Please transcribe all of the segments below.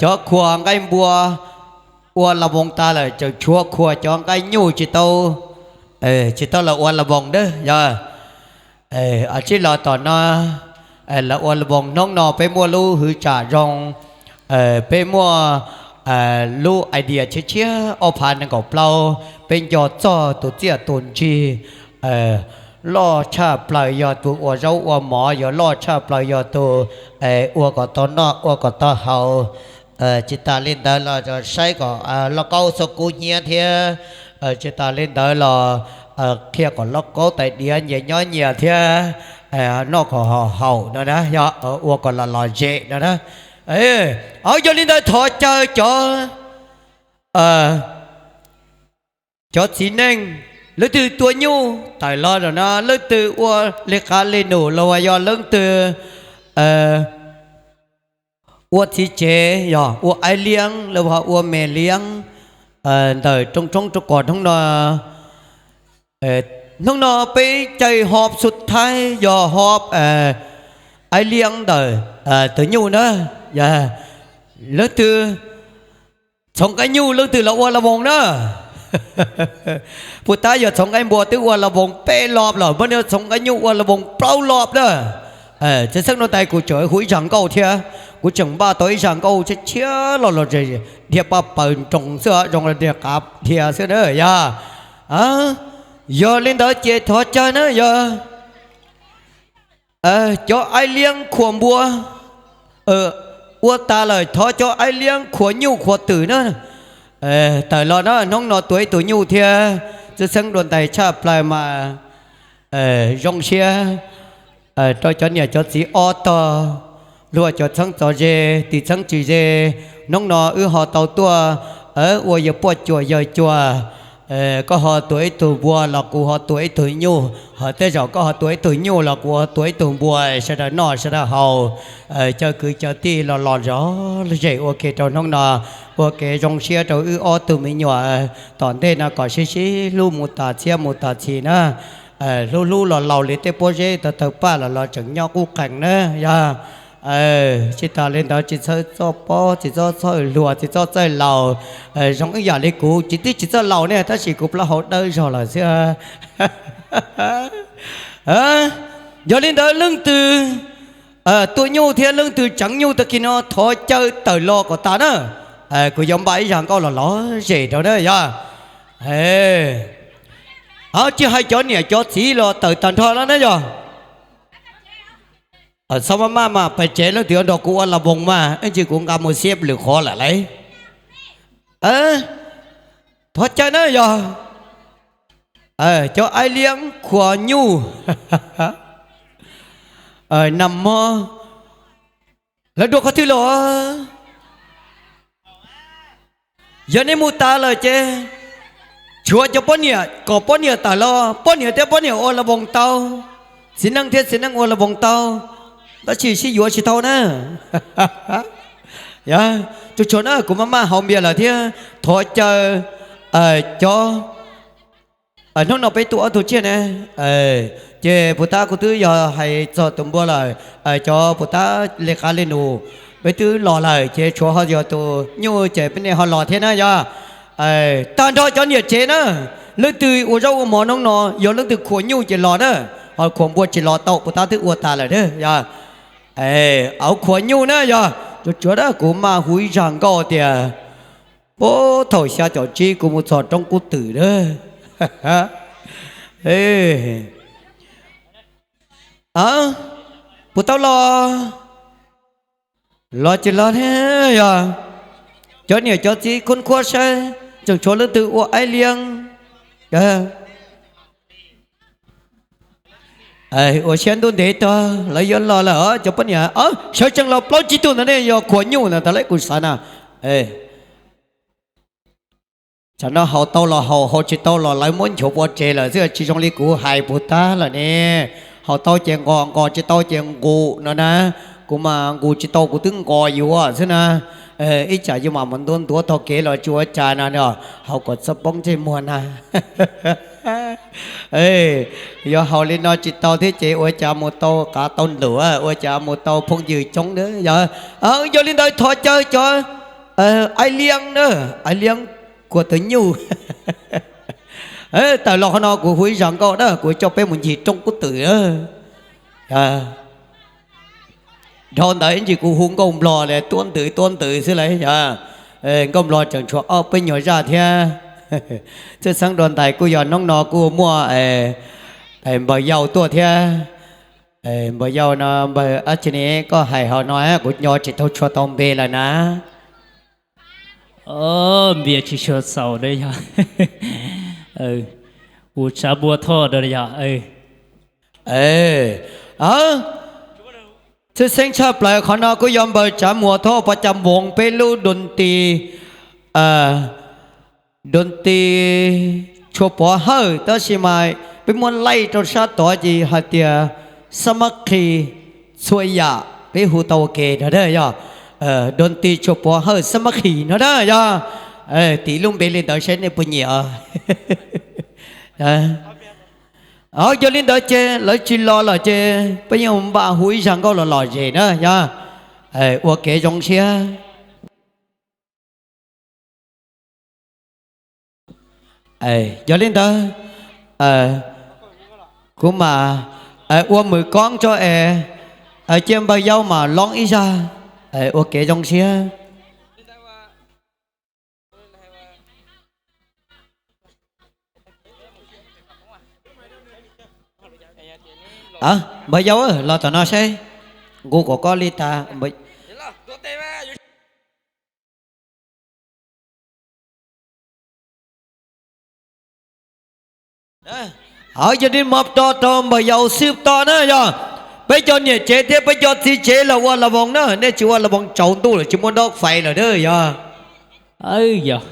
cov khuas nqaij npua ua la voos tas lawm, tseem tshuav khuas cov nqaij nyuj tsis tau, tsis tau los ua la voos na yog. Tsib los tom no lawv ua la voos. Hnub no peb muaj lub hwv tsam zoo, peb muaj lub idea tshiab tshiab ob phav nees nkaum plaub, peb nco txog tus txiaj tus ntsig loj tshaj plaws yog tus ua zaub ua mov, yog loj tshaj plaws yog tus ua kom tau noj ua kom tau haus. Tsis tas li ntawd los saib kom lauj kaub txhob kub hnyiab thiab. Tsis tas li ntawd los qhia kom lauj kaub tais diav nyias nyob nyias thiab, noj kom haum haum no na, yog ua kom los lom zem no na. Yog li ntawd thov caw cov, cov txiv neej, leej twg tua nyuj tawm los no, leej twg ua li qav li num los yog leej twg ua txiv tsev, yog ua aib liab los ua me liab ntawm rooj tshoob rooj kos hnub no. Hnub no peb caij hov xub thaib yog hov aib liab ntawm tus nyuj na. Leej twg txhoov qaib nyuj leej twg los ua la voos na. Puas tab yog txhoov qaib npua twb ua la voos peb lov lawm, muab txhoov qaib nyuj ua la voos plaub lov na. Txheeb xeeb nuj tais kuv tseem hu ib zag nkauj thiab, kuv tseem npaj tau ib zag nkauj tshiab tshiab los los zem dhia paj paws nroos xwb, zoo li dhia qav dhia xwb na yog. Yog li ntawd ces thov caw na yog cov aib liab khuas npua ua tas lawm, thov cov aib liab khuas nyuj khuas twm na tawm los na. Hnub no tua ib tug nyuj thiab, txheeb xeeb dua ntais tshaj plaws mas zoo siab rau cov niam cov txiv ob tog, luag cov txheeb txo ze, tis txheeb tsis ze. Hnub no wb ho tau tuaj ua yawg puaj cuam yawg cuag. Koj ho tua ib tug npua los kuv ho tua ib tug nyuj, ho tej zaum koj ho tua ib tug nyuj los kuv ho tua ib tug npua, sawv daws noj sawv daws haus, caw kwv caw tij los los zov zem ua ke rau hnub no, ua kev zoo siab rau wb ob tug me nyuam. Tom ntej no kom sib sib hlub mus tas txhiab mus tas txhis na. Hlub hlub los laus li tej pob zeb tawg tawg paj los los tseem nyob qub qees na yog. Tsis tas li ntawd tsis txhob txoj pob, tsis txhob txhawj hluas, tsis txhob txhawj laus. Zoo ib yam li kuv tsis, twb tsis txawj laus ne tab sis kuv plaub hau dawb zog lawm xwb. Yog li ntawd leej twg tua nyuj thiab leej twg tseev nyuj tag kis no thov caw tawm los kom tas na. Kuv yuav npaj ib zag nkauj los lom zem rau na yog. Tsis hais cov niam cov txiv los tawm tag nrho los na yog. Txhob maj maj mas pes tsev, leej twg yuav nrog kuv ua la voos mas ib ntsis kuv nqa mus xiab lwm qhov lawm lauj. Thov caw na yog cov aib liab khuas nyuj, nag hmo lawv dua qhov twg los? Yog nej mus tas lawm ces tshuav cov poj niam kom poj niam tawm los, poj niam thiab poj niam ua la voos tau, txiv neej thiab txiv neej ua la voos tau, tab sis sib yuav tsis tau na. Tsuas tsuag na, kuv maj maj haus npias lawm thiab. Thov caw cov, hnub no peb tua ob tug tsiaj ne, ces puas tab kuv twb yog hais txog tus npua lawm, cov puas tab li qav li nus peb twb los lawm ces tshuav ho yog tus nyuj ces peb nej ho los thiab na yog. Tag nrho cov niam tsev na, leej twg ua zaub ua mov hnub no yog leej twg khuam nyuj ces los na, ho khuam npua tsis los tau, puas tab twb ua tas lawm na yog. Auv khuam nyuj na yog, tsuas tsuag na, kuv maj hu ib zag nkauj tias, puag thaum xya caum tsib kuv mus txog roob kub twm na. Puas tau los? Los tsis los thiab yog. Cov niam cov txiv khub khuab saib, tseem tshuav leej twg ua aib liab? Ua siab ntuj ntev tog lawv yuav los lawm os cov poj niam. Sawv tsees los plaub tsib tug ntawd ne yog khuam nyuj ntawd tas li kuv xav na. Tsam no haus tau los haus, haus tsis tau los lawv muab nchuav pov tseg lawm xwb, tsis zoo li kuv hais puas tab lawm ne. Haus tau ces nqos, nqos tsis tau ces nqus no na. Kuv mas nqus tsis tau kuv twb nqos yuav xwb na. Ib tsam yus mam mus ntuav ntuav taug kev los tsis ua cas no, haus kom txhob poob ntsej muag na. Yog haus li no tsis tau thiab ces ua cas mus tau qav tau nlum, ua cas mus tau phooj ywg coob na yog. Yog li ntawd thov caw cov Aib Liab na, Aib Liab Kua Tawv Nyuj. Tawm los qhov no kuv hu ib zaj nkauj na, kuv coj peb mus ncig roob kub twm na. Dhau ntawd ib ntsis kuv hu nkauj nplog li tuab ntws tuab ntws xwb lauj. Nkauj nplog tseem tshuav ob peb nyuag zaj thiab. Txhawj Xeeb Dua Ntais kuj yog hnub no kuj muaj npawg yau tuaj thiab. Npawg yau no npawg dab tsi ne, koj hais ho no kuv nco tsis tau tshua tau npe lawm na. Npias tsis tshua xaus na yog. Hu Tsav Npua Thoj no yog. Tshwj xeeb tshaj plaws qhov no kuj yog npawg Tsav Npua Thoj pov cov npoos peb lub doo ti, doo ti Tshua Pov Hawj, tab sis mas peb muab laij rau sab tod ces hais tias Xab Mab Qhi txhua yam peb hu tau ua ke no na yog. Doo ti Tshua Pov Hawj Xab Mab Qhi no na yog. Tim lub npe li ntawd saib nej puas nyiam. Yog li ntawd ces lawv tsis los lawm ces peb yeej npaj hu ib zaj nkauj los lom zem na yog. Ua kev zoo siab. Yog li ntawd kuv mam ua mws koob tso es cia npawg yau mam loob ib zaj ua kev zoo siab. Npawg yau los tom no saib, nqus kom koj li tag. Yog li mov to rau npawg yau xwb to na yog. Peb cov niam tsev thiab peb cov txiv tsev los ua la voos na, nej tsis ua la voos tsaus ntuj lawm tsis muaj nrob fais lawm na yog. Yog,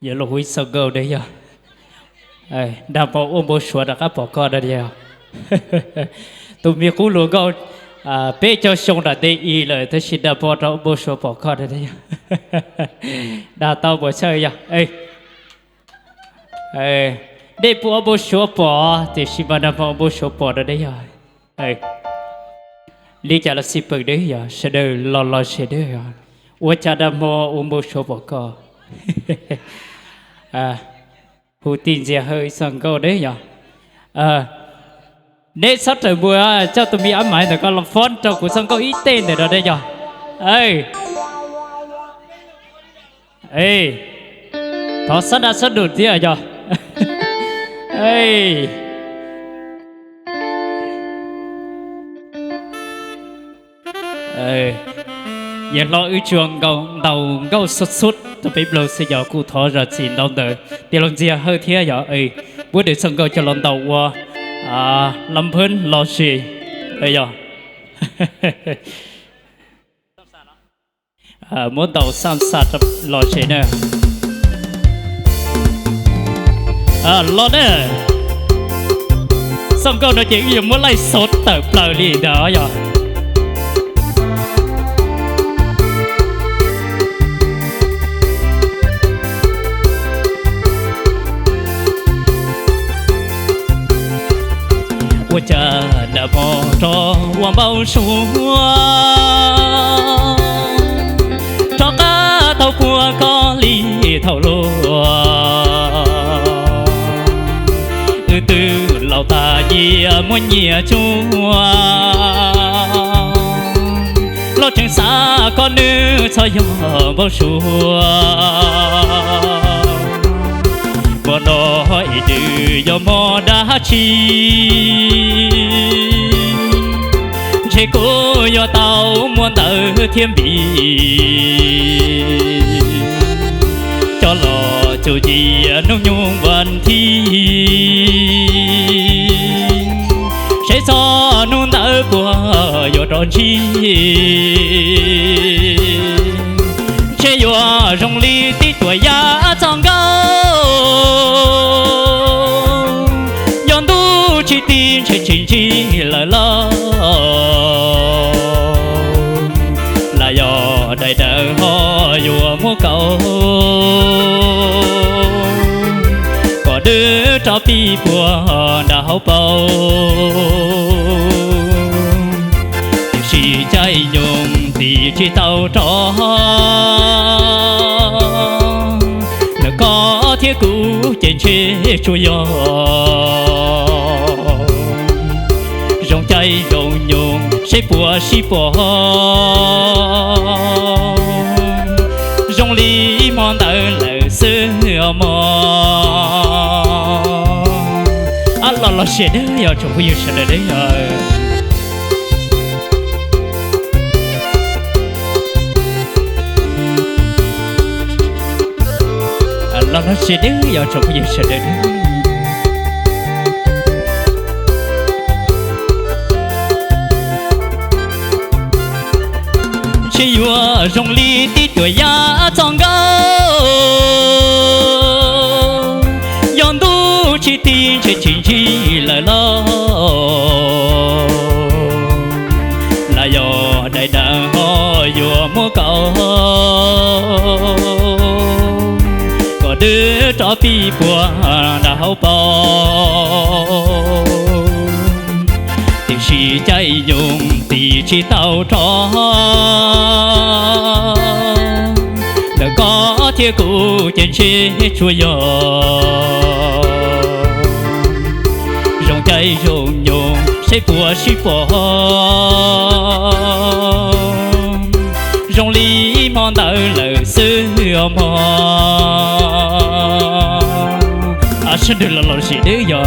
yog los hu ib txoj nkauj na yog. Dag Hmo ua npau suav rov qab pom koj na yog. Tus me qub hluas nkauj peb caug xyoo nram ntej i lawm tab sis Dag Hmo rov ua npau suav pom koj na yog. Dag tau puas txhawj yog. Dej puas ua npau suav pom tiam sis mas Dag Hmo ua npau suav pom na yog. Li cas los xij peem deb yog sawv daws los los zem deb yog. Ua cas Dag Hmo ua npau suav pom koj. Hu tij Ntxiag Hawj ib txoj nkauj deb yog. Neb txhob rawm npua, coj tus me ab maiv ntawm koj los fob rau kuv txoj nkauj ib teg ntawm no deb yog. Thov xob daj xob dus thiab yog. Yawg hlob wb tsuas ntaus nkauj xub xub rau peb mloog xwb yog kuj thov zam txim ntau ntawm tij laug Ntxiag Hawj thiab yog. Muab nws txoj nkauj coj los ntaus ua lab nphab los zem yog. Muab ntaus xaj xa los zem na. Los na, txoj nkauj no ces wb yuav muab laij xov tawm plaws li ntawd yog. Ua cas Dag Hmo rov ua npau suav, rov qab tau puag koj li thaum luaj. Wb twb laus tas cia muab nyias tsuaj, los tseem xav koj nws txhob yog npau suav. Puag no ib twb yog hmo dab tsi, ntshe kuv yuav tau muab ntawv thiab npis coj los txuas cia hnub nyoog vas thib, seb txog hnub ntawd puas yuav rov ntsib. Ntshe yuav zoo li tib tuam yaj txoj nkauj, yog ntuj tsis tib ntshe tsis ntsib lawm lauj. Lam yog daim dawb ho yuav muab kaus, kom dwb rov pib puag nram hauv paus, tiam sis caij nyoog tis tsis tau rov thiab kuv ces ntshe tsuas yog zoo caij zoo nyoog seb puas sib pom. Zoo li hmo ntawd lawm xwb os mog. Los los siab dawb yog tsoom phooj ywg sawv daws dawb yog. Los los siab dawb yog tsoom phooj ywg sawv daws dawb. Ntshe yuav zoo li tib cuam yaj txoj nkauj, yog ntuj tsis tig ntshe tsis ntsig lawm lauj. Los yog daim deev ho yuav muab kaus, kom dwb rov pib puag nram hauv paus. Tiam sis caij nyoog tis tsis tau rov, ntawm koj thiab kuv ces ntshe tsuas yog zoo caij zoo nyoog seb puas sib pom. Zoo li hmo ntawd lawm xwb os mog. Sawv daws los los siab dawb yog.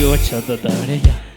Ua tsaug ntau ntau li yog.